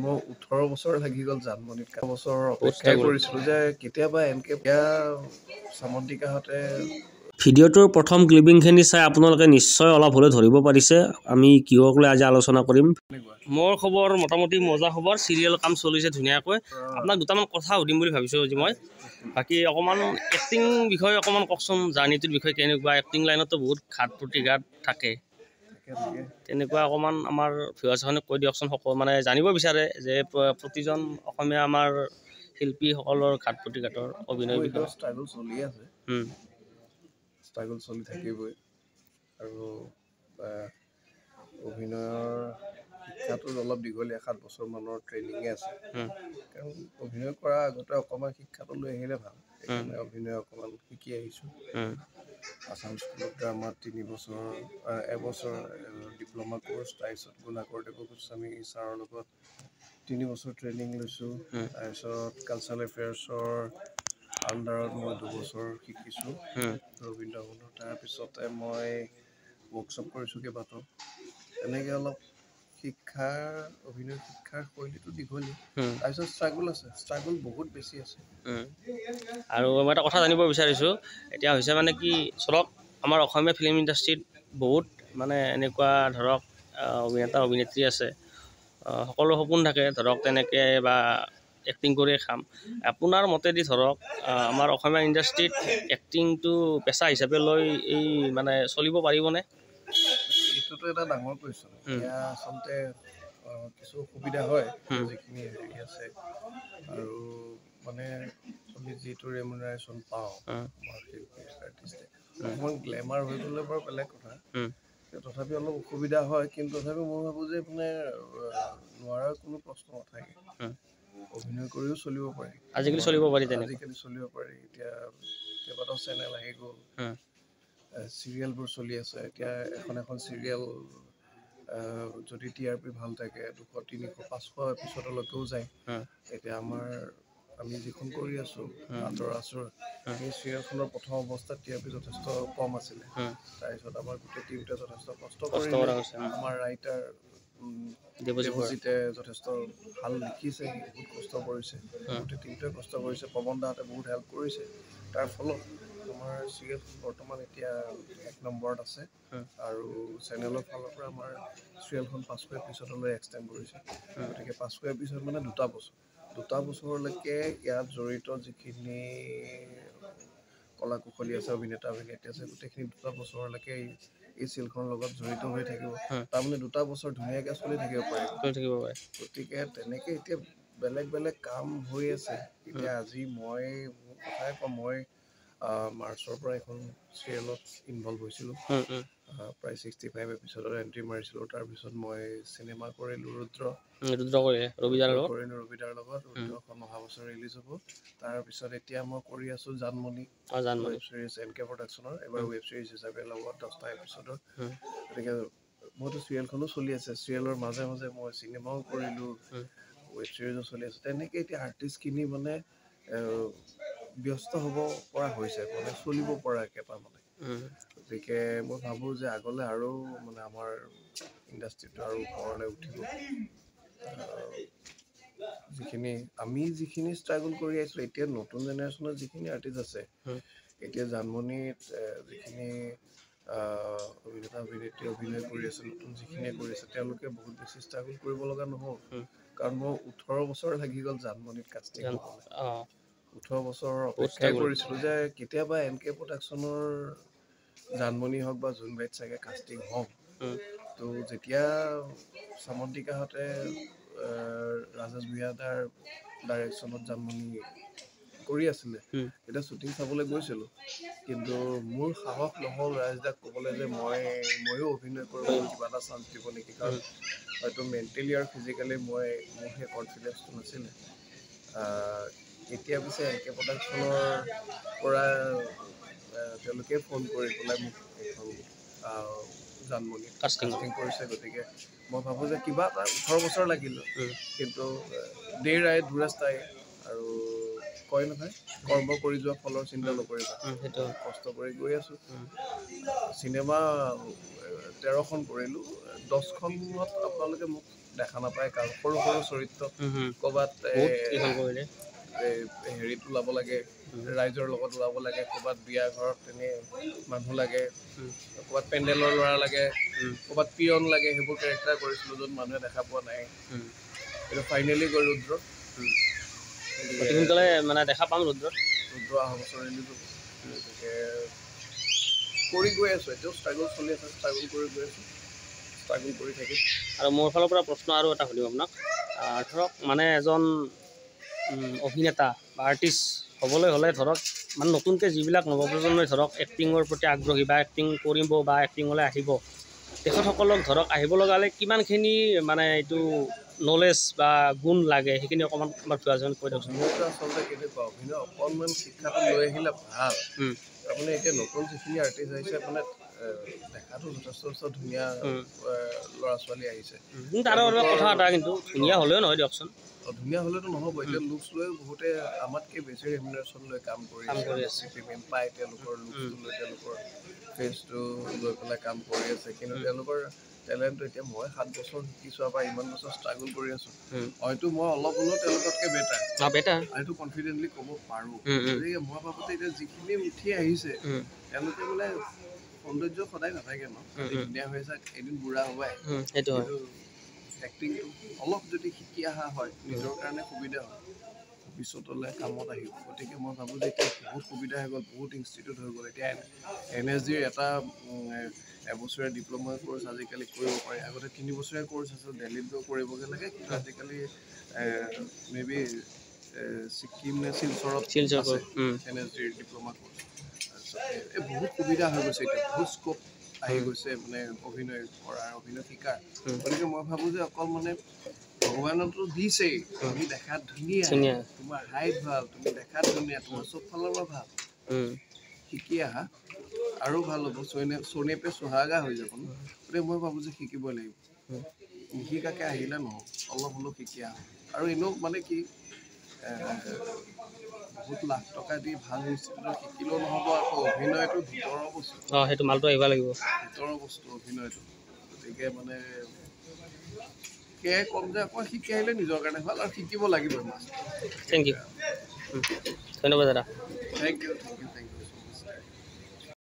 মোৰ 18 বছৰ লাগি গ'ল জানমণিত। বছৰ অপেক্ষা কৰিছিলোঁ যে কেতিয়াবা এনকে চামন্তিকাহঁতে। ভিডিঅ'টোৰ প্ৰথম ক্লিপিংখিনি চাই আপোনালোকে নিশ্চয় অলপ হ'লেও ধৰিব পাৰিছে আমি কিহক লৈ আজি আলোচনা কৰিম। মোৰ খবৰ মোটামুটি মজা খবৰ, চিৰিয়েল কাম চলিছে ধুনীয়াকৈ। আপোনাক দুটামান কথা সুধিম বুলি ভাবিছোঁ আজি মই। বাকী অকণমান এক্টিং বিষয়ে অকণমান কওকচোন, জাৰ্ণিটোৰ বিষয়ে কেনেকুৱা? এক্টিং লাইনতো বহুত ঘাট প্ৰতিঘাত থাকে, তেনেকুৱা অকণমান আমাৰ ভিউৱাৰ্ছখনক কৈ দিয়কচোন। সকলো মানে জানিব বিচাৰে যে প্ৰতিজন অসমীয়া আমাৰ শিল্পীসকলৰ ঘাট প্ৰতিঘাতৰ অভিনয় বিষয়ে। ষ্ট্ৰাগল চলি আছে, ষ্ট্ৰাগল চলি থাকিবই। আৰু অভিনয়ৰ শিক্ষাটো অলপ দীঘলীয়া, 7 বছৰমানৰ ট্ৰেইনিঙে আছে। কাৰণ অভিনয় কৰাৰ আগতে অকণমান শিক্ষাটো লৈ আহিলে ভাল, সেইকাৰণে অভিনয় অকণমান শিকি আহিছোঁ। আছাম স্কুল অফ ড্ৰামাত 3 বছৰ, এবছৰ ডিপ্ল'মা ক'ৰ্চ, তাৰপিছত গুণাকৰ দেৱ গোস্বামী ছাৰৰ লগত 3 বছৰ ট্ৰেইনিং লৈছোঁ। তাৰপিছত কালচাৰেল এফেয়াৰ্ছৰ আণ্ডাৰত মই 2 বছৰ শিকিছোঁ ৰবীন্দ্ৰ ভৱনত। তাৰপিছতে মই ৱৰ্কশ্বপ কৰিছোঁ কেইবাটাও। তেনেকৈ অলপ শিক্ষাৰ, অভিনয় শিক্ষাৰ শৈলীটো দীঘলীয়া। তাৰপিছত ষ্ট্ৰাগল আছে, ষ্ট্ৰাগল বহুত বেছি আছে। আৰু মই এটা কথা জানিব বিচাৰিছোঁ, এতিয়া হৈছে মানে কি, ধৰক আমাৰ অসমীয়া ফিল্ম ইণ্ডাষ্ট্ৰীত বহুত মানে এনেকুৱা ধৰক অভিনেতা অভিনেত্ৰী আছে, সকলো সপোন থাকে ধৰক তেনেকৈ বা এক্টিং কৰিয়ে খাম। আপোনাৰ মতেদি ধৰক আমাৰ অসমীয়া ইণ্ডাষ্ট্ৰীত এক্টিংটো পেচা হিচাপে লৈ এই মানে চলিব পাৰিবনে? এইটোতো এটা ডাঙৰ কুৱেশ্যন। এতিয়া আচলতে কিছু অসুবিধা হয় যিখিনি হেৰি আছে, আৰু মানে আমি যিটো ৰেমুনাৰেশ্যন পাওঁ আমাৰ শিল্পী আৰ্টিষ্টে, অকণমান গ্লেমাৰ হৈ গ'লে বাৰু বেলেগ কথা, তথাপি অলপ অসুবিধা হয়। কিন্তু তথাপি মই ভাবোঁ যে মানে নোৱাৰাৰ কোনো প্ৰশ্ন নাথাকে, অভিনয় কৰিও চলিব পাৰি। আজিকালি চলিব পাৰি, আজিকালি চলিব পাৰি। এতিয়া কেইবাটাও চেনেল আহি গ'ল, চিৰিয়েলবোৰ চলি আছে। এতিয়া এখন এখন চিৰিয়েল যদি TRP ভাল থাকে 200, 300, 500 এপিছডলৈকেও যায়। এতিয়া আমি যিখন কৰি আছোঁ আঁতৰ আচৰ, সেই চিৰিয়েলখনৰ প্ৰথম অৱস্থাত TRP যথেষ্ট কম আছিলে। তাৰপিছত আমাৰ গোটেই টীমটোৱে যথেষ্ট কষ্ট কৰিলে। আমাৰ ৰাইটাৰ দেৱজিতে যথেষ্ট ভাল লিখিছে, বহুত কষ্ট কৰিছে, গোটেই টীমটোৱে কষ্ট কৰিছে, পৱন দাহঁতে বহুত হেল্প কৰিছে। তাৰ ফলত আমাৰ চিৰিয়েলখন বৰ্তমান এতিয়া 1 নম্বৰত আছে। আৰু চেনেলৰ ফালৰ পৰা আমাৰ চিৰিয়েলখন 500 এপিছডলৈ এক্সটেণ্ড কৰিছে। গতিকে 500 এপিছড মানে 2 বছৰ, 2 বছৰলৈকে ইয়াত জড়িত যিখিনি কলা কুশলী আছে, অভিনেতা অভিনেত্ৰী আছে, গোটেইখিনি 2 বছৰলৈকে এই চিৰিয়েলখনৰ লগত জড়িত হৈ থাকিব। তাৰমানে 2 বছৰ ধুনীয়াকৈ চলি থাকিব পাৰিব। গতিকে তেনেকৈ এতিয়া বেলেগ বেলেগ কাম হৈ আছে। এতিয়া আজি মই মোৰ কথাই কওঁ, মই মাৰ্চৰ পৰা এখন চিৰিয়েলত ইনভলভ হৈছিলোঁ, প্ৰায় 65 এপিছডত এণ্ট্ৰি মাৰিছিলোঁ। তাৰপিছত মই চিনেমা কৰিলোঁ, ৰুদ্ৰ কৰিলোঁ ৰবিদাৰ লগত। ৰুদ্ৰখন অহা বছৰ ৰিলিজ হ'ব। তাৰপিছত এতিয়া মই কৰি আছোঁ জানমণি ৱেব ছিৰিজ, NK প্ৰডাকশ্যনৰ, এইবাৰ ৱেব ছিৰিজ হিচাপে লগত 10টা এপিছডৰ। গতিকে মোৰতো চিৰিয়েলখনো চলি আছে, চিৰিয়েলৰ মাজে মাজে মই চিনেমাও কৰিলোঁ, ৱেব ছিৰিজো চলি আছে। তেনেকৈ এতিয়া আৰ্টিষ্টখিনি মানে ব্যস্ত হ'ব পৰা হৈছে, মানে চলিব পৰাকৈ তাৰমানে। গতিকে মই ভাবোঁ যে আগলৈ আৰু মানে আমাৰ ইণ্ডাষ্ট্ৰিটো আৰু ওপৰলৈ উঠিব। যিখিনি আমি যিখিনি ষ্ট্ৰাগল কৰি আহিছিলোঁ, এতিয়া নতুন জেনেৰেশ্যনৰ যিখিনি আৰ্টিষ্ট আছে, এতিয়া জানমণিত যিখিনি অভিনেতা অভিনেত্ৰী অভিনয় কৰি আছে, নতুন যিখিনিয়ে কৰি আছে, তেওঁলোকে বহুত বেছি ষ্ট্ৰাগল কৰিব লগা নহ'ল। কাৰণ মোৰ 18 বছৰ লাগি গ'ল জানমণিত কাষ্টিং হ'বলৈ। 18 বছৰ অপেক্ষা কৰিছিলোঁ যে কেতিয়াবা NK প্ৰডাকশ্যনৰ জানমণি হওক বা জোনবাইত চাগে কাষ্টিং হওক। তো যেতিয়া চামন্তিকাহঁতে ৰাজেশ ভূঞাদাৰ ডাইৰেকশ্যনত জানমণি কৰি আছিলে, তেতিয়া শ্বুটিং চাবলৈ গৈছিলোঁ। কিন্তু মোৰ সাহস নহ'ল ৰাজদাক ক'বলৈ যে ময়ো অভিনয় কৰোঁ, কিবা এটা চান্স দিব নেকি। কাৰণ হয়তো মেণ্টেলি আৰু ফিজিকেলি মোৰ সেই কনফিডেঞ্চটো নাছিলে। এতিয়া পিছে NK প্ৰডাকশ্যনৰ পৰা তেওঁলোকে ফোন কৰি পেলাই মোক এইখন জানমণি কাষ্টিং কৰিছে। গতিকে মই ভাবোঁ যে কিবা এটা 18 বছৰ লাগিল, কিন্তু দেৰ আয় দুৰাস্তাই আৰু কয় নহয়, কৰ্ম কৰি যোৱা ফলৰ চিন্তা নকৰিবা। কষ্ট কৰি গৈ আছোঁ। চিনেমা 13খন কৰিলোঁ, 10খনত আপোনালোকে মোক দেখা নাপায়, কাৰণ সৰু সৰু চৰিত্ৰ ক'ৰবাত হেৰিত ওলাব লাগে, ৰাইজৰ লগত ওলাব লাগে, ক'ৰবাত বিয়া ঘৰত এনেই মানুহ লাগে, ক'ৰবাত পেণ্ডেলৰ ল'ৰা লাগে, ক'ৰবাত পিয়ন লাগে, সেইবোৰ কেৰেক্টাৰ কৰিছিলোঁ য'ত মানুহে দেখা পোৱা নাই। এইটো ফাইনেলি গৈ ৰুদ্ৰ অতি সোনকালে মানে দেখা পাম। ৰুদ্ৰ ৰুদ্ৰ অহা বছৰ ৰিলিজ হ'ব। গতিকে কৰি গৈ আছোঁ, এতিয়াও ষ্ট্ৰাগল চলি আছে, ষ্ট্ৰাগল কৰি গৈ আছোঁ, ষ্ট্ৰাগল কৰি থাকিম। আৰু মোৰ ফালৰ পৰা প্ৰশ্ন আৰু এটা সুধিম আপোনাক, ধৰক মানে এজন অভিনেতা বা আৰ্টিষ্ট হ'বলৈ হ'লে ধৰক মানে নতুনকৈ যিবিলাক নৱপ্ৰজন্মই ধৰক এক্টিঙৰ প্ৰতি আগ্ৰহী বা এক্টিং কৰিব বা এক্টিঙলৈ আহিব, তেখেতসকলক ধৰক আহিব লগা হ'লে কিমানখিনি মানে এইটো নলেজ বা গুণ লাগে, সেইখিনি অকণমান আমাৰ ভিউৱাৰজন কৈ দিয়কচোন। অভিনয়টো আচলতে কেনেকুৱা, অভিনয় অকণমান শিক্ষাটো লৈ আহিলে ভাল। তাৰমানে এতিয়া নতুন যিখিনি আৰ্টিষ্ট আহিছে মানে দেখাটো যথেষ্ট ধুনীয়া ল'ৰা ছোৱালী আহিছে। কিন্তু আৰু কথা এটা, কিন্তু ধুনীয়া হ'লেও নহয় দিয়কচোন। ধুনীয়া হ'লেতো নহ'ব, এতিয়া লুকছ লৈ বহুতে আমাতকৈ বেছি ৰেমিউনেশ্যন লৈ কাম কৰি আছে, পে'মেণ্ট পায়, তেওঁলোকৰ লুকছটো লৈ, তেওঁলোকৰ ফেচটো লৈ পেলাই কাম কৰি আছে। কিন্তু তেওঁলোকৰ টেলেণ্টটো এতিয়া মই 7 বছৰ শিকিছোঁ বা ইমান বছৰ ষ্ট্ৰাগল কৰি আছোঁ, হয়তো মই অলপ হ'লেও তেওঁলোকতকৈ বেটাৰ, সেইটো কনফিডেণ্টলি ক'ব পাৰোঁ। গতিকে মই ভাবোঁ যে এতিয়া যিখিনি উঠি আহিছে তেওঁলোকে মানে সৌন্দৰ্য সদায় নাথাকে ন, ধুনীয়া হৈ আছে এদিন বুঢ়া হ'বাই, কিন্তু এক্টিংটো অলপ যদি শিকি অহা হয় নিজৰ কাৰণে সুবিধা হয়, ভৱিষ্যতলৈ কামত আহিব। গতিকে মই ভাবোঁ যে এতিয়া বহুত সুবিধা হৈ গ'ল, বহুত ইনষ্টিটিউট হৈ গ'ল। এতিয়া এন এছ ডিৰ এটা এবছৰীয়া ডিপ্ল'মা ক'ৰ্চ আজিকালি কৰিব পাৰি। আগতে 3 বছৰীয়া ক'ৰ্চ আছিল, দেলহিত গৈ কৰিবগৈ লাগে, কিন্তু আজিকালি মে বি ছিকিম নে শিলচৰত আছে এন এছ ডিৰ ডিপ্ল'মা ক'ৰ্চ। তাৰপিছত এই বহুত সুবিধা হৈ গৈছে, এতিয়া বহুত স্ক'প আহি গৈছে মানে অভিনয় কৰাৰ, অভিনয় শিকাৰ। গতিকে মই ভাবোঁ যে অকল মানে ভগৱানতো দিছেই, তুমি দেখাত ধুনীয়া, তোমাৰ হাইট ভাল, তুমি দেখাত ধুনীয়া, তোমাৰ চব ফালৰ পৰা ভাল, শিকি আহা আৰু ভাল হ'ব, চনে পে চুহাগা হৈ যাব ন। গতিকে মই ভাবোঁ যে শিকিবই লাগিব, নিশিকাকৈ আহিলে নহ'ব, অলপ হ'লেও শিকি আহা। আৰু এনেও মানে কি বহুত লাখ টকা দি ভাল ইনষ্টিটিউটত শিকিলেও নহ'ব, আকৌ অভিনয়টো ভিতৰৰ বস্তু, সেইটো মালটো আহিব লাগিব, ভিতৰৰ বস্তু অভিনয়টো। গতিকে মানে সেয়াই ক'ম যে অকণমান শিকি আহিলে নিজৰ কাৰণে ভাল, আৰু শিকিব লাগিবই। Thank U, ধন্যবাদ দাদা। Thank you, thank you, thank you.